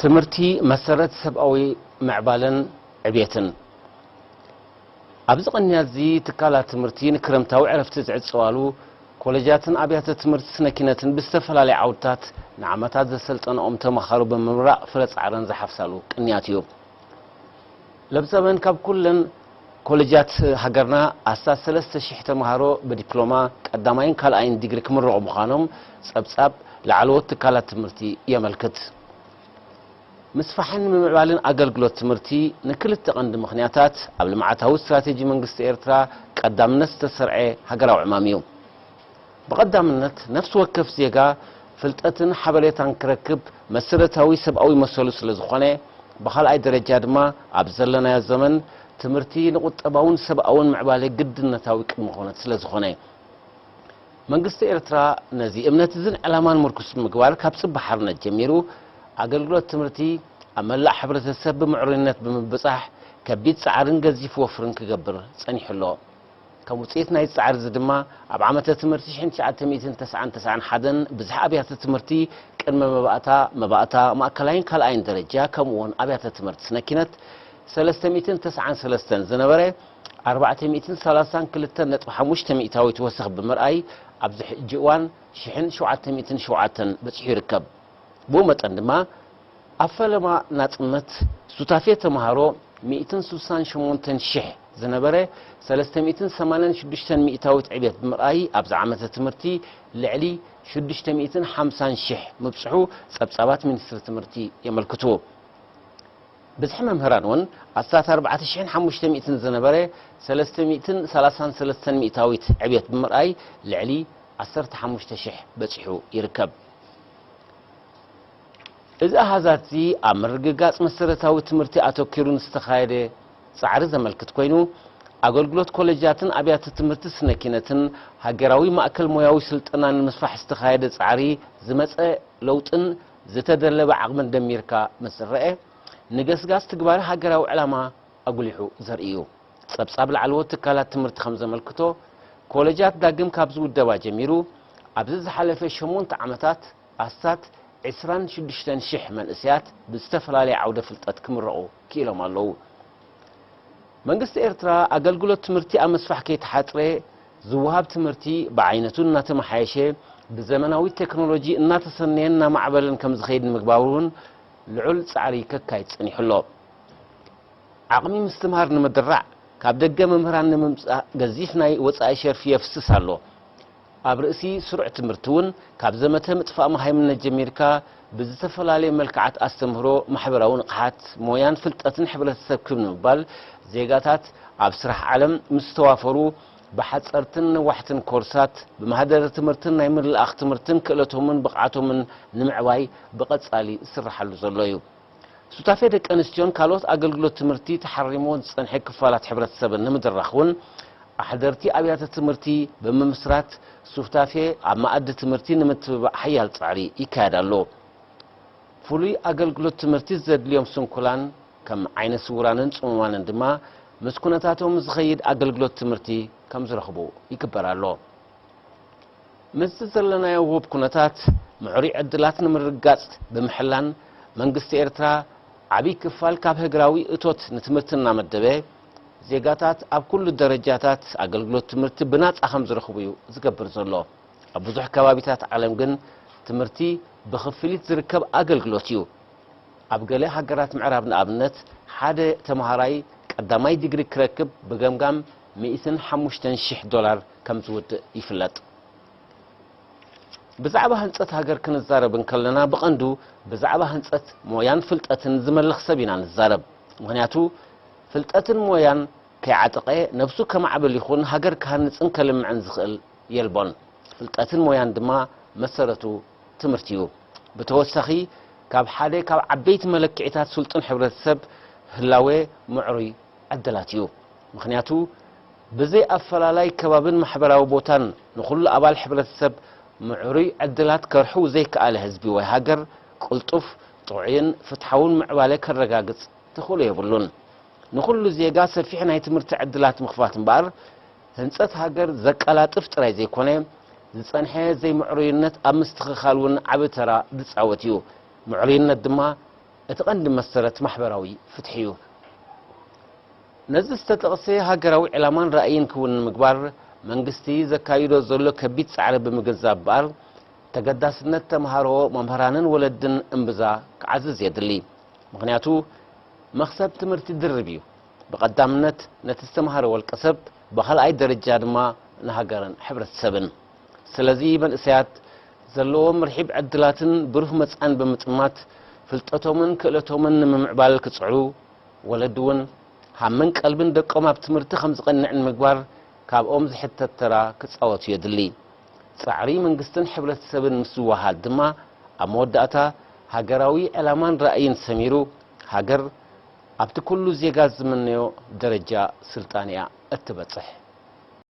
ትምህርቲ መሰረት ሰብኣዊ ምዕባለን ዕብየትን። ኣብዚ ቅንያት እዚ ትካላት ትምህርቲ ንክረምታዊ ዕረፍቲ ዝዕጸዋሉ፣ ኮለጃትን ኣብያተ ትምህርቲ ስነ ኪነትን ብዝተፈላለየ ዓውድታት ንዓመታት ዘሰልጠንኦም ተመሃሮ ብምምራቕ ፍረ ጻዕረን ዝሓፍሳሉ ቅንያት እዩ። ለብዘበን ካብ ኩለን ኮለጃት ሃገርና ኣስታት ሰለስተ ሽሕ ተመሃሮ ብዲፕሎማ ቀዳማይን ካልኣይን ዲግሪ ክምረቑ ምዃኖም ጸብጻብ ላዕለዎት ትካላት ትምህርቲ የመልክት። ምስፋሕን ምምዕባልን ኣገልግሎት ትምህርቲ ንክልተ ቀንዲ ምኽንያታት ኣብ ልምዓታዊ ስትራቴጂ መንግስቲ ኤርትራ ቀዳምነት ዝተሰርዐ ሃገራዊ ዕማም እዩ። ብቐዳምነት ነፍሲ ወከፍ ዜጋ ፍልጠትን ሓበሬታን ክረክብ መሰረታዊ ሰብኣዊ መሰሉ ስለ ዝኾነ፣ ብኻልኣይ ደረጃ ድማ ኣብ ዘለናዮ ዘመን ትምህርቲ ንቁጠባውን ሰብኣውን ምዕባለ ግድነታዊ ቅድመ ኩነት ስለ ዝኾነ፣ መንግስቲ ኤርትራ ነዚ እምነት እዝን ዕላማን ምርኩስ ብምግባር ካብ ጽባሕ ሓርነት ጀሚሩ ኣገልግሎት ትምህርቲ ኣብ መላእ ሕብረተሰብ ብምዕሩይነት ብምብጻሕ ከቢድ ጻዕርን ገዚፍ ወፍርን ክገብር ጸኒሑ ኣሎ። ከም ውጽኢት ናይዚ ጻዕሪ እዚ ድማ ኣብ ዓመተ ትምህርቲ ሽሕን ትሽዓተ ሚእትን ተስዓን ተስዓን ሓደን ብዝሒ ኣብያተ ትምህርቲ ቅድመ መባእታ፣ መባእታ፣ ማእከላይን ካልኣይን ደረጃ ከምኡ እውን ኣብያተ ትምህርቲ ስነ ኪነት ሰለስተ ሚእትን ተስዓን ሰለስተን ዝነበረ ኣርባዕተ ሚእትን ሰላሳን ክልተን ነጥቢ ሓሙሽተ ሚእታዊት ወሰኽ ብምርኣይ ኣብዚ ሕጂ እዋን ሽሕን ሸውዓተ ሚእትን ሸውዓተን በጺሑ ይርከብ። ብኡ መጠን ድማ ኣብ ፈለማ ናጽነት ሱታፌ ተመሃሮ ሚእትን ስሳን ሸሞንተን ሽሕ ዝነበረ ሰለስተ ሚእትን ሰማንያን ሽዱሽተን ሚእታዊት ዕብየት ብምርኣይ ኣብዚ ዓመተ ትምህርቲ ልዕሊ ሽዱሽተ ሚእትን ሓምሳን ሽሕ ምብጽሑ ጸብጻባት ሚኒስትሪ ትምህርቲ የመልክቱ። ብዝሒ መምህራን እውን ኣስታት ኣርባዕተ ሽሕን ሓሙሽተ ሚእትን ዝነበረ ሰለስተ ሚእትን ሰላሳን ሰለስተን ሚእታዊት ዕብየት ብምርኣይ ልዕሊ ዓሰርተ ሓሙሽተ ሽሕ በጺሑ ይርከብ። እዚ ኣሃዛት እዚ ኣብ ምርግጋጽ መሰረታዊ ትምህርቲ ኣተኲሩ ንዝተኻየደ ጻዕሪ ዘመልክት ኮይኑ፣ ኣገልግሎት ኮለጃትን ኣብያተ ትምህርቲ ስነ ኪነትን ሃገራዊ ማእከል ሞያዊ ስልጠና ንምስፋሕ ዝተኻየደ ጻዕሪ ዝመጸ ለውጥን ዝተደለበ ዓቕምን ደሚርካ ምስ ዝረአ፣ ንገስጋስ ትግባረ ሃገራዊ ዕላማ ኣጉሊሑ ዘርኢ እዩ። ጸብጻብ ላዕለዎት ትካላት ትምህርቲ ከም ዘመልክቶ፣ ኮለጃት ዳግም ካብ ዝውደባ ጀሚሩ፣ ኣብዚ ዝሓለፈ ሸሞንተ ዓመታት ኣስታት ዕስራን ሽዱሽተን ሽሕ መንእሰያት ብዝተፈላለየ ዓውደ ፍልጠት ክምረቑ ክኢሎም ኣለዉ። መንግስቲ ኤርትራ ኣገልግሎት ትምህርቲ ኣብ ምስፋሕ ከይተሓጽረ፣ ዝወሃብ ትምህርቲ ብዓይነቱ እናተመሓየሸ፣ ብዘመናዊ ቴክኖሎጂ እናተሰነየን እናማዕበለን ከም ዝኸይድ ንምግባር እውን ልዑል ጻዕሪ ከካይድ ጸኒሑ ኣሎ። ዓቕሚ ምስትምሃር ንምድራዕ ካብ ደገ መምህራን ንምምጻእ ገዚፍ ናይ ወጻኢ ሸርፊ የፍስስ ኣሎ። ኣብ ርእሲ ስሩዕ ትምህርቲ እውን ካብ ዘመተ ምጥፋእ መሃይምነት ጀሚርካ ብዝተፈላለየ መልክዓት ኣስተምህሮ ማሕበራዊ ንቕሓት፣ ሞያን ፍልጠትን ሕብረተሰብ ክብ ንምባል ዜጋታት ኣብ ስራሕ ዓለም ምስ ዝተዋፈሩ ብሓጸርትን ነዋሕትን ኮርሳት ብማህደረ ትምህርትን ናይ ምልኣኽ ትምህርትን ክእለቶምን ብቕዓቶምን ንምዕባይ ብቐጻሊ ዝስርሓሉ ዘሎ እዩ። ሱታፌ ደቂ ኣንስትዮን ካልኦት ኣገልግሎት ትምህርቲ ተሓሪምዎ ዝጸንሐ ክፋላት ሕብረተሰብን ንምድራኽ እውን ኣሕደርቲ ኣብያተ ትምህርቲ ብምምስራት ሱታፌ ኣብ መኣዲ ትምህርቲ ንምትብባዕ ሓያል ጻዕሪ ይካየድ ኣሎ። ፍሉይ ኣገልግሎት ትምህርቲ ዘድልዮም ስንኩላን ከም ዓይነ ስውራንን ጽሙማንን ድማ ምስ ኩነታቶም ዝኸይድ ኣገልግሎት ትምህርቲ ከም ዝረኽቡ ይግበር ኣሎ። ምስዚ ዘለናዮ ውሁብ ኩነታት ምዕሩይ ዕድላት ንምርግጋጽ ብምሕላን መንግስቲ ኤርትራ ዓቢ ክፋል ካብ ህግራዊ እቶት ንትምህርቲ እናመደበ ዜጋታት ኣብ ኩሉ ደረጃታት ኣገልግሎት ትምህርቲ ብናጻ ከም ዝረኽቡ እዩ ዝገብር ዘሎ። ኣብ ብዙሕ ከባቢታት ዓለም ግን ትምህርቲ ብኽፍሊት ዝርከብ ኣገልግሎት እዩ። ኣብ ገለ ሃገራት ምዕራብ ንኣብነት ሓደ ተመሃራይ ቀዳማይ ዲግሪ ክረክብ ብገምጋም ሚእትን ሓሙሽተን ሽሕ ዶላር ከም ዝውድእ ይፍለጥ። ብዛዕባ ህንጸት ሃገር ክንዛረብ እንከለና ብቐንዱ ብዛዕባ ህንጸት ሞያን ፍልጠትን ዝመልኽ ሰብ ኢና ንዛረብ። ምኽንያቱ ፍልጠትን ሞያን ከይዓጠቐ ነብሱ ከማዕብል ይኹን ሃገር ክሃንጽን ከልምዕን ዝኽእል የልቦን። ፍልጠትን ሞያን ድማ መሰረቱ ትምህርቲ እዩ። ብተወሳኺ ካብ ሓደ ካብ ዓበይቲ መለክዒታት ስልጡን ሕብረተሰብ ህላዌ ምዕሩይ ዕድላት እዩ። ምኽንያቱ ብዘይ ኣፈላላይ ከባብን ማሕበራዊ ቦታን ንኹሉ ኣባል ሕብረተሰብ ምዕሩይ ዕድላት ከርሕው ዘይከኣለ ህዝቢ ወይ ሃገር ቅልጡፍ፣ ጥዑይን ፍትሓውን ምዕባለ ከረጋግጽ ተኽእሎ የብሉን። ንኹሉ ዜጋ ሰፊሕ ናይ ትምህርቲ ዕድላት ምኽፋት እምበኣር ህንጸት ሃገር ዘቀላጥፍ ጥራይ ዘይኮነ ዝጸንሐ ዘይምዕሩይነት ኣብ ምስትኽኻል እውን ዓቢ ተራ ዝጻወት እዩ። ምዕሩይነት ድማ እቲ ቀንዲ መሰረት ማሕበራዊ ፍትሒ እዩ። ነዚ ዝተጠቕሰ ሃገራዊ ዕላማን ራእይን ክውን ንምግባር መንግስቲ ዘካይዶ ዘሎ ከቢድ ጻዕሪ ብምግንዛብ እምበኣር፣ ተገዳስነት ተምሃሮ፣ መምህራንን ወለድን እምብዛ ክዓዝዝ የድሊ። ምኽንያቱ መኽሰብ ትምህርቲ ድርብ እዩ። ብቐዳምነት ነቲ ዝተምሃረ ወልቀ ሰብ፣ ብኻልኣይ ደረጃ ድማ ንሃገርን ሕብረተሰብን። ስለዚ መንእሰያት ዘለዎም ርሒብ ዕድላትን ብሩህ መጻን ብምጥማት ፍልጠቶምን ክእለቶምን ንምምዕባል ክጽዕሩ፣ ወለዲ እውን ሃምን ቀልብን ደቆም ኣብ ትምህርቲ ከም ዝቐንዕ ንምግባር ካብኦም ዝሕተት ተራ ክጻወቱ የድሊ። ጻዕሪ መንግስትን ሕብረተሰብን ምስ ዝወሃድ ድማ ኣብ መወዳእታ ሃገራዊ ዕላማን ራእይን ሰሚሩ ሃገር ኣብቲ ኩሉ ዜጋ ዝምነዮ ደረጃ ስልጣን እያ እትበጽሕ።